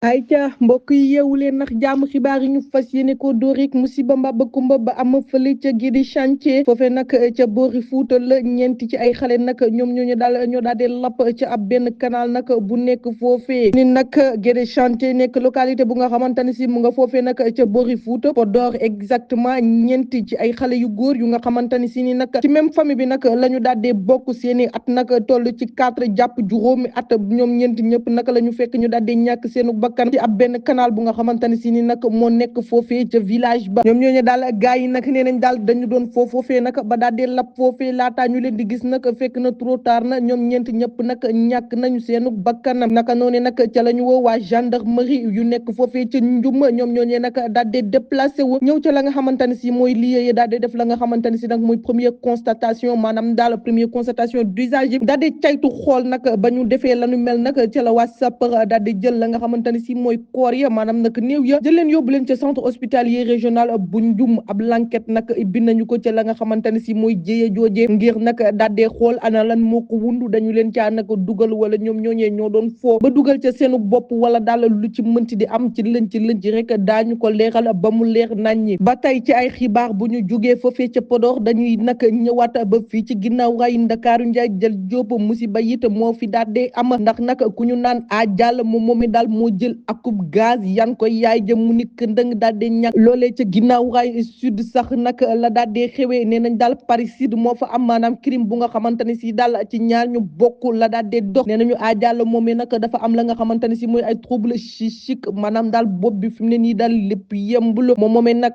ay ca mbokk yi yeewu leen ndax jàmm xibaar yi ñu fas yéene ko dóorik musiba mbaba kumba ba am fële ca gi di chantier foofe nag ca boori Fuuta la ñeenti ci ay xale nag ñoom ñoo daal di lapp ca ab benn canal nag bu nekk foofee ni nag Guédé chantier nekk localité bu nga xamante ne si mu nga foofee nag ca boori Fuuta Podor exactement ñeenti ci ay xale yu góor yu nga xamante ne si ni nag ci même famille bi nag la ñu daal di bokk seeni at nag toll ci 4 jàpp juróomi at ñoom ñeenti ñëpp nag la ñu fekk ñu daal di ñàkk seenu bakkan ci ab benn canal bu nga xamante ne si ni nag moo nekk foofee ca village ba ñoom ñooñu daal gars yi nag nee nañ daal dañu doon foofee nag ba daal di lap foofee laataa ñu leen di gis nag fekk na trop tard na ñoom ñeent ñëpp nag ñàkk nañu seenu bakkan naka noonu nag ca la ñu woo waa gendarmerie yu nekk foofee ca njum ñoom ñooñee nag daal di déplacé wu ñëw ca la nga xamante ne si mooy liggéey daal di def la nga xamante ne si nag mooy première constatation maanaam daal première constatation d'usage yi daal di caytu xool nag ba ñu defee la ñu mel nag ca la waa sapeur daal di jël la nga xamante ne si mooy koor ya maanaam nag néew ya jël leen yóbbu leen ca centre hospitalier régional bu Ndioum ab l'enquête nag ibbi nañu ko ca la nga xamante ne si mooy jéye joojee ngir nag daal di xool ana lan moo ko wundu dañu leen caa nag dugal wala ñoom ñooñee ñoo doon foo ba dugal ca seenu bopp wala daal lu ci mënti di am ci lënc rek daañu ko leeral ba mu leer nañ ñi ba tey ci ay xibaar bu ñu jugee foofee ca Podor dañuy nag ñëwaat ba fii ci ginnaaw raay Ndakaaru Njaay jël jóob musiba it moo fi daal di am ndax nag ku ñu naan a jàll moom mi daal moo jël akub gaz yan koy yaay jëm mu nikk ndëng daal di ñàkk loolee ca ginnaaw raay sud sax nag la daal di xewee nee nañ daal Paris sud moo fa am maanaam crime bu nga xamante ne si daal ci ñaar ñu bokk la daal di dox nee nañu a jàll moom mi nag dafa am la nga xamante ne si mooy ay trouble psychique maanaam daal bopp bi fi mu ne nii daal lépp yembul moom moomee nag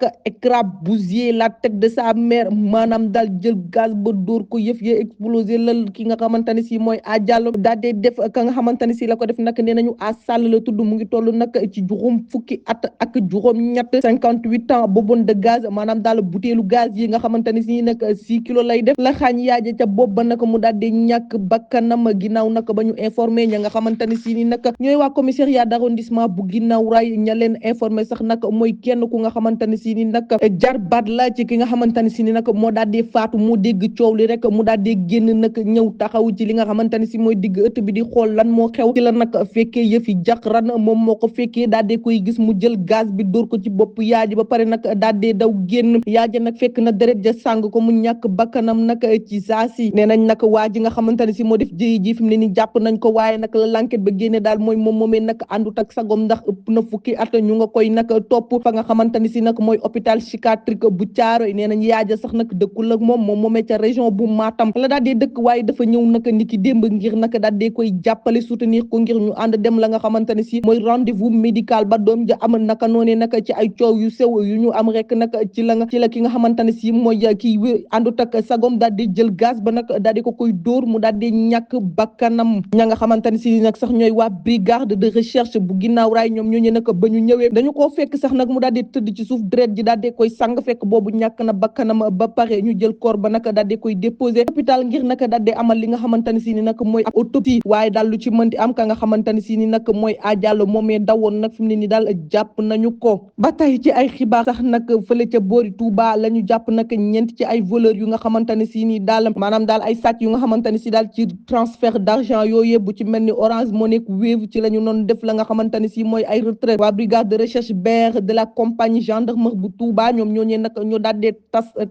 écrabouiller la tête de sa mère maanaam daal jël gaz ba dóor ko yëf ya explosé lal ki nga xamante ne si mooy a jàll daal di def ka nga xamante ne si la ko def nag nee nañu a sàll la tudd mu ngi toll nag ci juróom fukki at ak juróom ñett 58 ans bobon de gaz maanaam daal butéelu gaz yi nga xamante ne si nag 6 kilos lay def la xaañ yaaja ca bopp ba nag mu daal di ñàkk bakkanam ginnaaw nag ba ñu informé ña nga xamante ne si ni nag ñooy waa commissariat d'arrondissement bu ginnaaw raay ña leen informé sax nag mooy kenn ku nga xamante ne si ni nag jarbaat la ci ki nga xamante ne si ni nag moo daal di faatu mu dégg coow li rek mu daal di génn nag ñëw taxaw ci li nga xamante ne si mooy digg ëtt bi di xool lan moo xew ci la nag fekkee yëfi jaqran moom moo ko fekkee daal di koy gis mu jël gaz bi dóor ko ci bopp yaaji ba pare nag daal di daw génn yaaja nag fekk na deret ja sàng ko mu ñàkk bakkanam nag ci saasi nee nañ nag waa ji nga xamante ne si moo def jëyi ji fi mu ne ni jàpp nañ ko waaye nag la l'enquête ba génne daal mooy moom moomee nag àndut ak sagom ndax ëpp na fukki at ñu nga koy nag topp fa nga xamante ne si nag mooy hôpital psychiatrique bu Thiaroye nee nañ yaaja sax nag dëkkul ak moom moomee ca région bu Matam la daal di dëkk waaye dafa ñëw nag niki démb ngir nag daal di koy jàppale soutenir ko ngir ñu ànd dem la nga xamante ne si mooy rendez-vous médical ba doom ja amal naka noonee nag ci ay coow yu sew yu ñu am rek nag ci la ki nga xamante ne si mooy kii àndut ak sagom daal di jël gaz ba nag daal di ko koy dóor mu daal di ñàkk bakkanam ña nga xamante ne si nag sax ñooy waa brigade de recherche bu ginnaaw raay ñoom ñooñu nag ba ñu ñëwee dañu koo fekk sax nag mu daal di tëdd ci suuf deret ji daal di koy sang fekk boobu ñàkk na bakkanam ba pare ñu jël corps ba nag daal di koy déposé hôpital ngir nag daal di amal li nga xamante ne si ni nag mooy autopsie waaye daal lu ci mënti am ka nga xamante ne si ni nag mooy ajàll moomee dawoon nag fi mu ne ni daal jàpp nañu ko ba tey ci ay xibaar sax nag fële ca boori Touba la ñu jàpp nag ñeent ci ay voleurs yu nga xamante ne si ni daal maanaam daal ay sàcc yu nga xamante ne si daal ci transfert d'argent yooyu bu ci mel ni Orange Money Wave ci la ñu noon def la nga xamante ne si mooy ay retrait waa brigade de recherche BR de la compagnie gendarmerie bu Touba ñoom ñooñee nag ñoo daal dee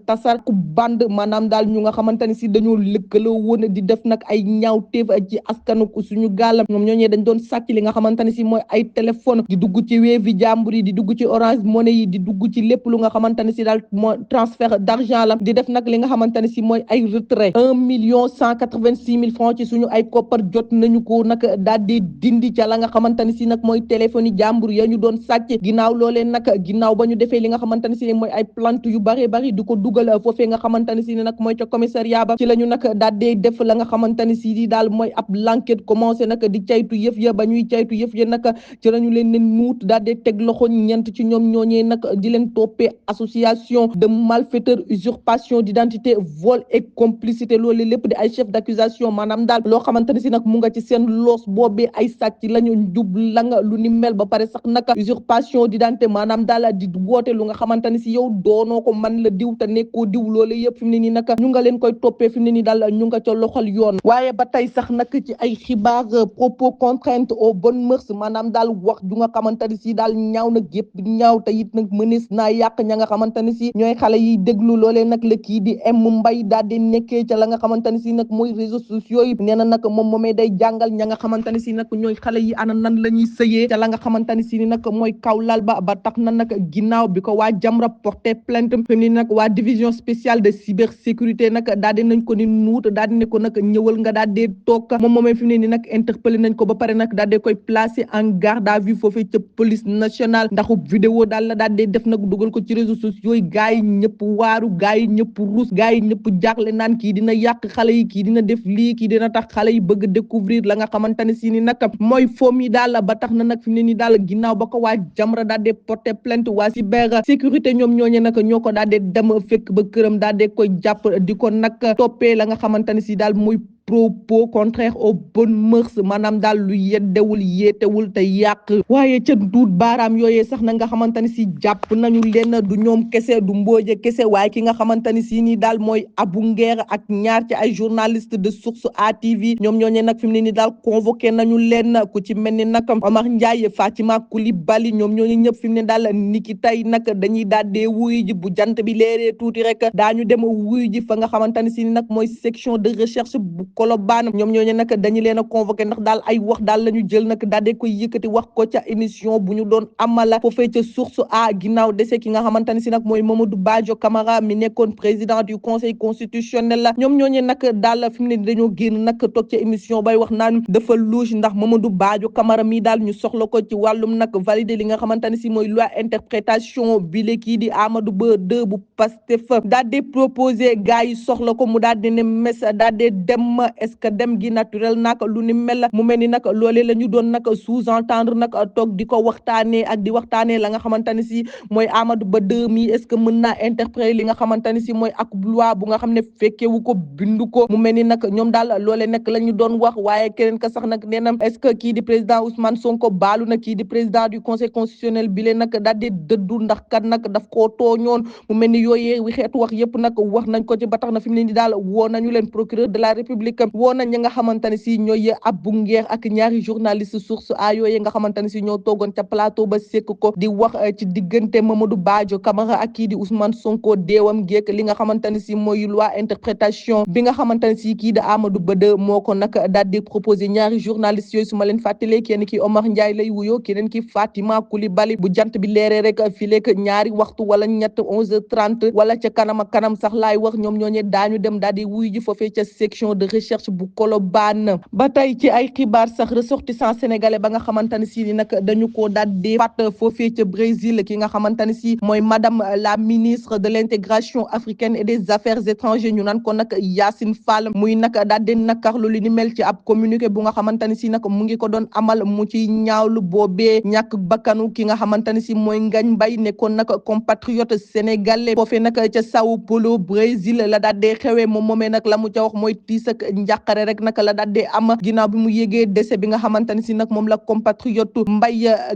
tasar ku bande maanaam daal ñu nga xamante ne si dañoo lëkkaloo woon di def nag ay ñaawteef ci askanu suñu gàllam ñoom ñooñee dañ doon sàcc li nga xamante ne si mooy ay téléphone di dugg ci Wave jàmbur yi di dugg ci Orange Money yi di dugg ci lépp lu nga xamante ne si daal mooy transfert d'argent la di def nag li nga xamante ne si mooy ay retrait 1,186,000 francs ci suñu ay koppar jot nañu ko nag daal di dindi ca la nga xamante ne si nag mooy téléphone yi jàmbur ya ñu doon sàcc ginnaaw loolee nag ginnaaw ba ñu defee li nga xamante ne si mooy ay plante yu bari bari di ko dugal foofee nga xamante ne si nag mooy ca commissariat ba ci la ñu nag daal di def la nga xamante ne si daal mooy ab l'enquête commencé nag di caytu yëf ya ba ñuy caytu yëf ya nag ci la ñu leen ne nuut daal di teg loxo ñeent ci ñoom ñooñee nag di leen toppee association de malfaiteurs usurpation d'identité vol et complicité loolu lépp di ay chef d'accusation maanaam daal loo xamante ne si nag mu nga ci seen loos boobee ay sàcc la ñu njub la nga lu ni mel ba pare sax nag usurpation d'identité maanaam daal di woote lu nga xamante ne si yow doonoo ko man la diw te nekkoo diw loolu yëpp fi mu ne nii nag ñu nga leen koy toppee fi mu ne nii daal ñu nga ca loxol yoon waaye ba tey sax nag ci ay xibaar propos contrainte aux bonnes mœurs maanaam maanaam daal wax ju nga xamante ni si daal ñaaw na gépp ñaaw te it nag mënees naa yàq ña nga xamante ni si ñooy xale yi déglu loolee nag la kii di M Mbaye daal di nekkee ca la nga xamante ni si nag mooy réseaux sociaux yi nee na nag moom moomee day jàngal ña nga xamante ni si nag ñooy xale yi ana nan la ñuy sëyee ca la nga xamante ni si ni nag mooy kawlal ba tax na nag ginnaaw bi ko waa Jamra porté plainte fi mu ne nag waa division spéciale de cybersécurité nag daal di nañ ko ni nuut daal di ne ko nag ñëwal nga daal di toog moom moomee fi mu ne ni nag interpellé nañ ko ba pare nag daal di koy placé en garde à vue foofee ca police nationale ndaxu vidéo daal la daal di def nag dugal ko ci réseaux sociaux yi gars yi ñëpp waaru gars yi ñëpp ruus gars yi ñëpp jaaxle naan kii dina yàq xale yi kii dina def lii kii dina tax xale yi bëgg découvrir la nga xamante ne si ni nag mooy foom yi daal ba tax na nag fi mu ne ni daal ginnaaw ba ko waa Jamra daal di porté plainte waa cybersécurité ñoom ñooñe nag ñoo ko daal di dem fekk ba këram daal di koy jàpp di ko nag toppee la nga xamante ne si daal mooy propos contraire aux bonnes mœurs maanaam daal lu yeddewul yeetewul te yàq waaye ca duut baaraam yooyee sax na nga xamante ni si jàpp nañu leen du ñoom kese du mbooje kese waaye ki nga xamante ni si nii daal mooy Abou Nguer ak ñaar ci ay journaliste de Source A TV ñoom ñooñee nag fi mu ne ni daal convoqué nañu leen ku ci mel ni nag Omar Ndiaye Fatima Coulibaly ñoom ñooñu ñëpp fi mu ne daal niki tey nag dañuy daal dee wuyu ji bu jant bi leeree tuuti rek daañu dem wuyu ji fa nga xamante ni si ni nag mooy section de recherche bu Colobane ñoom ñooñu nag dañu leen a convoqué ndax daal ay wax daal la ñu jël nag daal di koy yëkkati wax ko ca émission bu ñu doon amala foofee ca Source A ginnaaw dese ki nga xamante ne si nag mooy Mamadou Badio Camara mi nekkoon président du conseil constitutionnel la ñoom ñooñu nag daal fi mu ne dañoo génn nag toog ca émission bay wax naan dafa louche ndax Mamadou Badio Camara mi daal ñu soxla ko ci wàllum nag valider li nga xamante ne si mooy loi interprétation bi le kii di Amadou Ba 2 bu Pastef daal di proposé gars yi soxla ko mu daal di ne mes daal di dem est-ce que dem gi naturel nag lu ni mel mu mel ni nag loolee la ñu doon nag sous-entendre nag toog di ko waxtaanee ak di waxtaanee la nga xamante ne si mooy Amadou Ba 2 mi est-ce que mën naa interpréter li nga xamante ne si mooy ak loi bu nga xam ne fekkewu ko bindu ko mu mel ni nag ñoom daal loolee nag la ñu doon wax waaye keneen ka sax nag nee na est-ce que kii di président Ousmane Sonko baalu na kii di président du conseil constitutionnel bi leen nag daal di dëddu ndax kat nag daf koo tooñoon mu mel ni yooyee wi xeetu wax yëpp nag wax nañ ko ci ba tax na fi mu ne ni daal woo nañu leen procureur de la république woo nañ ñi nga xamante ne si ñooy Abou Nguer ak ñaari journaliste Source A yooyu nga xamante ne si ñoo toogoon ca plateau ba sekk ko di wax ci diggante Mamadou Badio Camara ak kii di Ousmane Sonko deewam geek li nga xamante ne si mooy loi interprétation bi nga xamante ne si kii di Amadou Ba de moo ko nag daal di proposé ñaari journaliste yooyu su ma leen fàttalee kenn ki Omar Ndiaye lay wuyoo keneen ki Fatima Coulibaly bu jant bi leeree rek fii léegi ñaari waxtu wala ñett 11h30 wala ca kanam ak kanam sax laay wax ñoom ñooñe daañu dem daal di wuyu ji foofee ca section de recherche bu Colobane ba tey ci ay xibaar sax ressortissant sénégalais ba nga xamante ne si nag dañu ko daal di fàtt foofee ca Brésil ki nga xamante ne si mooy madame la ministre de l'intégration africaine et des affaires étrangères ñu naan ko nag Yacine Fall muy nag daal di nakarlu li ni mel ci ab communiqué bu nga xamante ne si nag mu ngi ko doon amal mu ci ñaawlu boobee ñàkk bakkanu ki nga xamante ne si mooy Ngagne Mbaye nekkoon nag compatriote sénégalais foofee nag ca Sao Paulo Brésil la daal di xewee moom moomee nag la mu ca wax mooy tiis ak njàqare rek nag la daal di am ginnaaw bi mu yégee décès bi nga xamante ne si nag moom la compatriote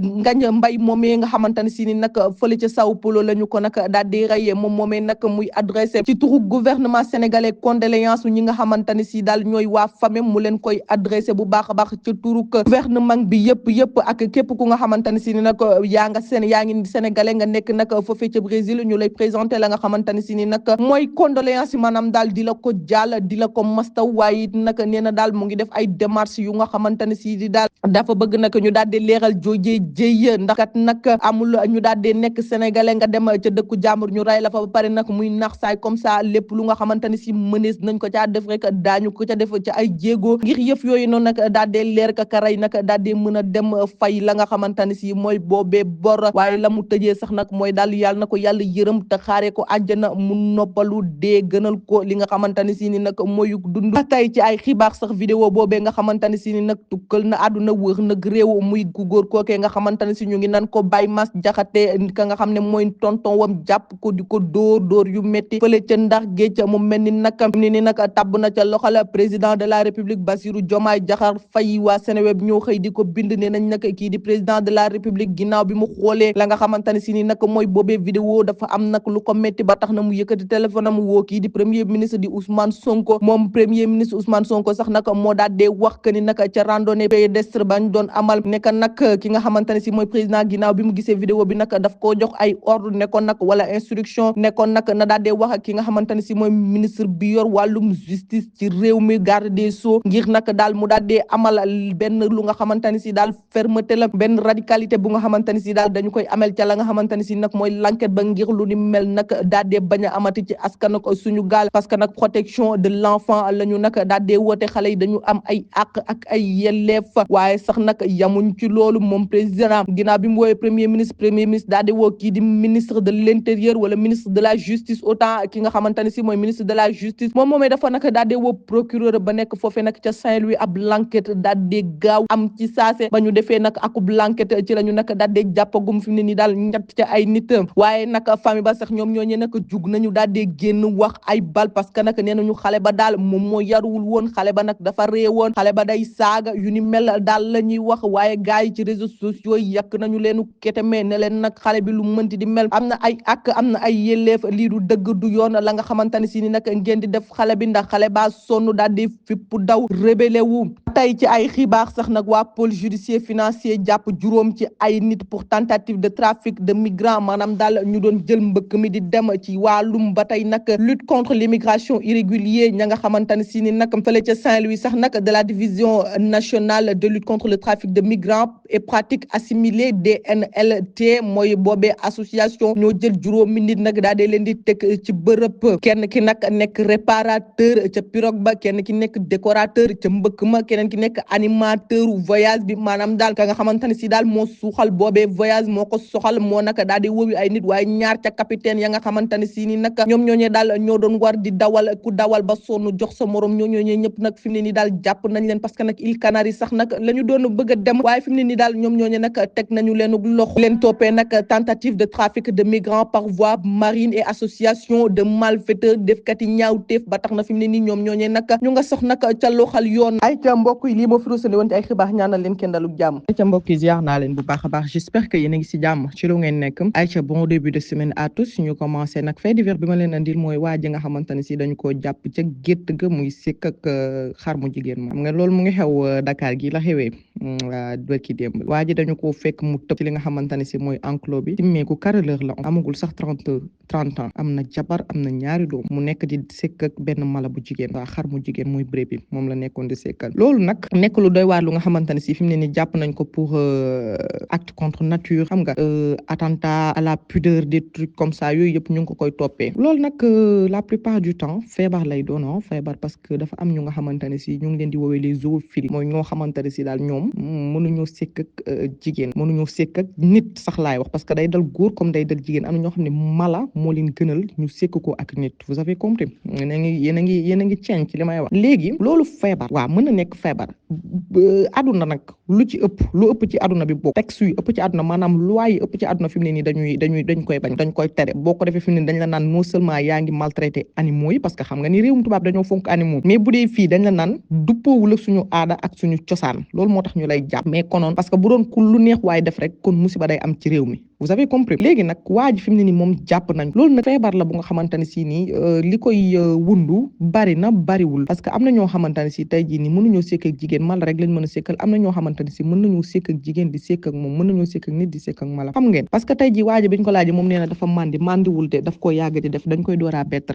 Ngagne Mbaye moomee nga xamante ne si ni nag fële ca Sao Paulo la ñu ko nag daal di rey moom moomee nag muy adressé ci turu gouvernement sénégalais condoléance ñi nga xamante ne si daal ñooy waa famille mu leen koy adressé bu baax a baax ci turu gouvernement bi yëpp ak képp ku nga xamante ne si ni nag yaa ngi sénégalais nga nekk nag foofee ca Brésil ñu lay présenté la nga xamante ne si ni nag mooy condoléance yi maanaam daal di la ko jàll di la ko mastaw waaye it nag nee na daal mu ngi def ay démarches yu nga xamante ne si di daal dafa bëgg nag ñu daal di leeral joojee jéy ndax kat nag amul ñu daal di nekk sénégalais nga dem ca dëkku jàmbur ñu ray la fa ba pare nag muy nax saay comme ça lépp lu nga xamante ne si mënees nañ ko caa def rek daañu ko ca def ci ay jéego ngir yëf yooyu noonu nag daal di leer ka ray nag daal di mën a dem fay la nga xamante ne si mooy boobee bor waaye la mu tëjee sax nag mooy daal yàlla na ko yàlla yërëm te xaaree ko àjjana mu noppalu dee gënal ko li nga xamante ne si ni nag mooy dund tey ci ay xibaar sax vidéo boobee nga xamante ne si ni nag tukkal na àdduna wër nag réew muy ku góor kookee nga xamante ne si ñu ngi nan ko Baye Mass Jaxate ka nga xam ne mooy tonton wam jàpp ko di ko dóor yu métti fële ca Ndar géej mu mel ni nag ni nag tabb na ca loxol président de la république Bassirou Diomaye Diakhar Faye waa Seneweb ñoo xëy di ko bind ne nañ nag kii di président de la république ginnaaw bi mu xoolee la nga xamante ne si ni nag mooy boobee vidéo dafa am nag lu ko métti ba tax na mu yëkkati téléphone am woo kii di premier ministre di Ousmane Sonko moom premier ministre ministre Ousmane Sonko sax nag moo daal dee wax que ni nag ca randonnée pédestre bañ doon amal ne que nag ki nga xamante ne si mooy président ginnaaw bi mu gisee vidéo bi nag daf koo jox ay ordre nekkoon nag wala instruction nekkoon nag na daal dee wax ak ki nga xamante ne si mooy ministre bi yor wàllum justice ci réew mi garde des sceaux ngir nag daal mu daal dee amal benn lu nga xamante ne si daal fermeté la benn radicalité bu nga xamante ne si daal dañu koy amel ca la nga xamante ne si nag mooy l'enquête ba ngir lu ni mel nag daal dee bañ a amati ci askan ak suñu gaal parce que nag protection de l'enfant la ñu nag daal dee woote xale yi dañu am ay àq ak ay yelleef waaye sax nag yamuñ ci loolu moom président ginnaaw bi mu woowee premier ministre daal di woo kii di ministre de l'intérieur wala ministre de la justice autant ki nga xamante ne si mooy ministre de la justice moom moomee dafa nag daal di woo procureur ba nekk foofee nag ca Saint-Louis ab l'enquête daal di gaaw am ci saase ba ñu defee nag akub l'enquête ci la ñu nag daal di jàppagum fi mu ne nii daal ñett ca ay nit waaye nag famille ba sax ñoom ñooñee nag jug nañu daal di génn wax ay bal parce que nag nee nañu xale ba daal moom moo yaruwul woon xale ba nag dafa réewoon xale ba day saaga yu ni mel daal la ñuy wax waaye gars yi ci réseaux sociaux yi yàq nañu leenu keteme ne leen nag xale bi lu mënti di mel am na ay ak am na ay yelleef lii du dëgg du yoon la nga xamante ne si ni nag ngeen di def xale bi ndax xale baa sonn daal di fipp daw rébellé wu tey ci ay xibaar sax nag waa pôle judiciaire financier jàpp juróom ci ay nit pour tentative de trafic de migrants maanaam daal ñu doon jël mbëkk mi di dem ci wàllum ba tey nag lutte contre l'immigration irrégulière ña nga xamante ne si ni nag fële ca Saint-Louis sax nag de la division nationale de lutte contre le trafic de migrants et pratiques assimilées DNLT mooy boobee association ñoo jël juróomi nit nag daal di leen di teg ci bërëb kenn ki nag nekk réparateur ca pirogue ba kenn ki nekk décorateur ca mbëkk ma keneen ki nekk animateur voyage bi maanaam daal ka nga xamante ne si daal moo suuxal boobee voyage moo ko soxal moo nag daal di wóowi ay nit waaye ñaar ca capitaine ya nga xamante ne si ni nag ñoom ñooñee daal ñoo doon war di dawal ku dawal ba sonn jox sa morom ñoo ñooñee ñëpp nag fi mu ne nii daal jàpp nañ leen parce que nag Îles Canaries sax nag la ñu doon bëgg a dem waaye fi mu ne nii daal ñoom ñooñee nag teg nañu leen loxo leen toppee nag tentative de trafic de migrants par voie marine et association de malfaiteurs defkati ñaawteef ba tax na fi mu ne nii ñoom ñooñee nag ñu nga sox nag ca loxal yoon ay ca mbokk yi lii moo fi rusandi woon ci ay xibaar ñaanal leen kenn daluk jàmm ay ca mbokk yi ziar naa leen bu baax a baax j'espère que yéen a ngi si jàmm ci lu ngeen nekk ay ca bon début de semaine à tous ñu commencé nag fait divers bi ma leen andil mooy waa ji nga xamante ne si dañu koo jàpp ca gétt ga muy sikk ak xar mu jigéen ma xam nga loolu mu ngi xew Dakar gi la xewee bërki démb waa ji dañu koo fekk mu tëb ci li nga xamante ne si mooy enclos bi timmeeku carreleur la amagul sax 30 ans am na jabar am na ñaari doom mu nekk di sekk ak benn mala bu jigéen waa xar mu jigéen muy bré bi moom la nekkoon di sekkal loolu nag nekk lu doy waar lu nga xamante ne si fi mu ne ni jàpp nañ ko pour acte contre nature xam nga attentat à la pudeur des trucs comme ça yooyu yëpp ñu ngi ko koy toppee loolu nag la plupart du temps feebar lay doon feebar parce que dafa am ñu nga xamante ne si ñu ngi leen di woowee les zoophiles mooy ñoo xamante ne si daal ñoom mënuñoo sekk ak jigéen mënuñoo sekk ak nit sax laay wax parce que day dal góor comme day dal jigéen am na ñoo xam ne mala moo leen gënal ñu sekk ko ak nit vous avez compris yéen a ngi ceeñ ci li may wax léegi loolu feebar waaw mën na nekk feebar aduna nag lu ëpp ci aduna bi bokk texte yu ëpp ci aduna maanaam loi yi ëpp ci aduna fi mu ne nii dañ koy bañ dañ koy tere boo ko defee fi mu ne dañ la naan non seulement yaa ngi maltraité animaux yi parce que xam nga ni réewum tubaab dañoo fonk animaux mais bu dee fii dañ la naan duppoowul ak suñu aada ak suñu cosaan loolu moo tax ñu lay jàpp mais konoon parce que bu doon ku lu neex waaye def rek kon musiba day am ci réew mi vous avez compris léegi nag waa ji fi mu ne nii moom jàpp nañ loolu nag feebar la bu nga xamante ne si nii li koy wundu bari na bariwul parce que am na ñoo xamante ne si tey jii nii mënuñoo sekk ak jigéen mala rek lañ mën a sekkal am na ñoo xamante ne si mën nañoo sekk ak jigéen di sekk ak moom mën nañoo sekk ak nit di sekk ak mala xam ngeen parce que tey jii waa ji biñ ko laajee moom nee na dafa mandiwul de daf ko yàgg di def dañ koy dooraa bett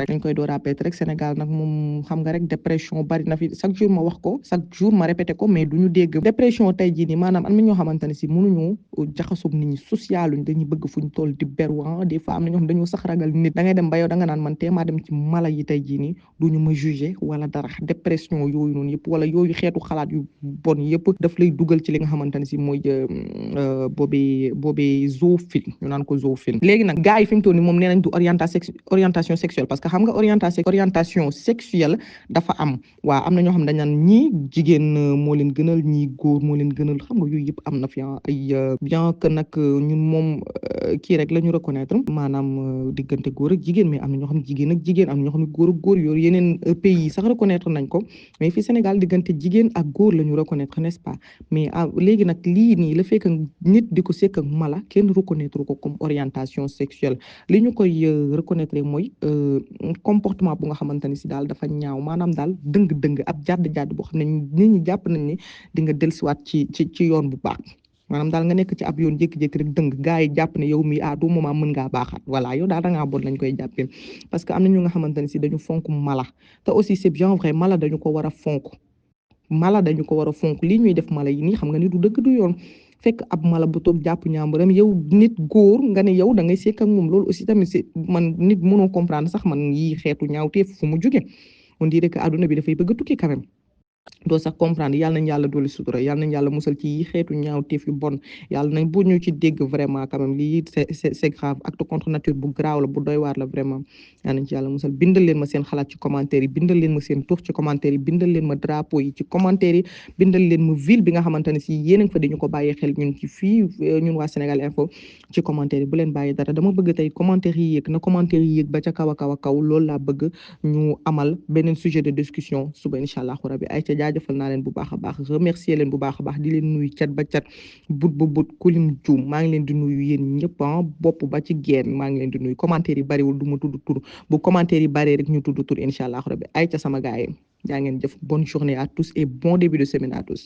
rek Sénégal nag moom xam nga rek dépression bari na fi chaque jour ma wax ko chaque jour ma répété ko mais duñu dégg dépression tey jii nii maanaam am na ñoo xamante ne si mënuñoo jaxasoog nit ñi socialuñ dañuy bëgg fuñ toll di beru des fois am na ñoo xam dañoo sax ragal nit da ngay dem ba yow da nga naan man teemaa dem ci mala yi tey jii nii duñu ma juger wala dara dépression yooyu noonu yëpp wala yooyu xeetu xalaat yu bon yëpp daf lay dugal ci li nga xamante ne si mooy boobee zoophile ñu naan ko zoophile léegi nag gars yi fi mu toll nii moom nee nañ du orientation sexuelle parce que xam nga orientation sexuelle dafa am waaw am na ñoo xam ne dañ naan ñii jigéen moo leen gënal ñii góor moo leen gënal xam nga yooyu yëpp am na fi ay bien que nag ñun moom kii rek la ñu reconnaître maanaam diggante góor ak jigéen mais am na ñoo xam ne jigéen ak jigéen am na ñoo xam ne góor ak góor yooyu yeneen pays yi sax reconnaître nañ ko mais fii Sénégal diggante jigéen ak góor la ñu reconnaître n'est-ce pas mais léegi nag lii nii la fekk nit di ko sekk ak mala kenn reconnaître ko comme orientation sexuelle li ñu koy reconnaître mooy comportement bu nga xamante ni si daal dafa ñaaw maanaam daal dëng-dëng ab jàdd-jàdd boo xam ne nit ñi jàpp nañ ni di nga dellusiwaat ci yoon bu baax maanaam daal nga nekk ci ab yoon jékki-jékki rek dëng gars yi jàpp ne yow mi à tout moment mën ngaa baaxaat voilà yow daal da ngaa bon lañ koy jàppee parce que am na ñu nga xamante ne si dañu fonk mala te aussi c'est bien vrai mala dañu ko war a fonk lii ñuy def mala yi nii xam nga ni du dëgg du yoon fekk ab mala bu toog jàpp ñaamburam yow nit góor nga ne yow da ngay sekk ak moom loolu aussi tamit c'est man nit mënoo comprendre sax man yi xeetu ñaawteef fu mu jóge on dirait que adduna bi dafay bëgg a tukki quand même doo sax comprendre yàlla nañ yàlla dolli sutura yàlla nañ yàlla musal ci yi xeetu ñaawteef yu bon yàlla nañ bu ñu ci dégg vraiment quand même lii c'est grave acte contre nature bu graaw la bu doy waar la vraiment yàlla nañ ci yàlla musal bindal leen ma seen xalaat ci commentaire yi bindal leen ma seen tur ci commentaire yi bindal leen ma drapeau yi ci commentaire yi bindal leen ma ville bi nga xamante ne si yéen a ngi fa dañu ko bàyyi xel ñun ci fii ñun waa Sénégal Info ci commentaire yi bu leen bàyyi dara dama bëgg tey commentaire yi yéeg na commentaire yi yéeg ba ca kaw a kaw a kaw loolu laa bëgg ñu amal beneen sujet de discussion suba incha allahu rabbi ay ca jaajëfal naa leen bu baax a baax remercier leen bu baax a baax di leen nuyu cat ba cat but ba but kulim juum maa ngi leen di nuyu yéen ñëpp bopp ba ci geen maa ngi leen di nuyu commentaire yi bariwul du ma tudd tur bu commentaire yi bari rek ñu tudd tur incha allahu rabbi ay ca sama gaay yi jaa ngeen jëf bonne journée à tous et bon début de semaine à tous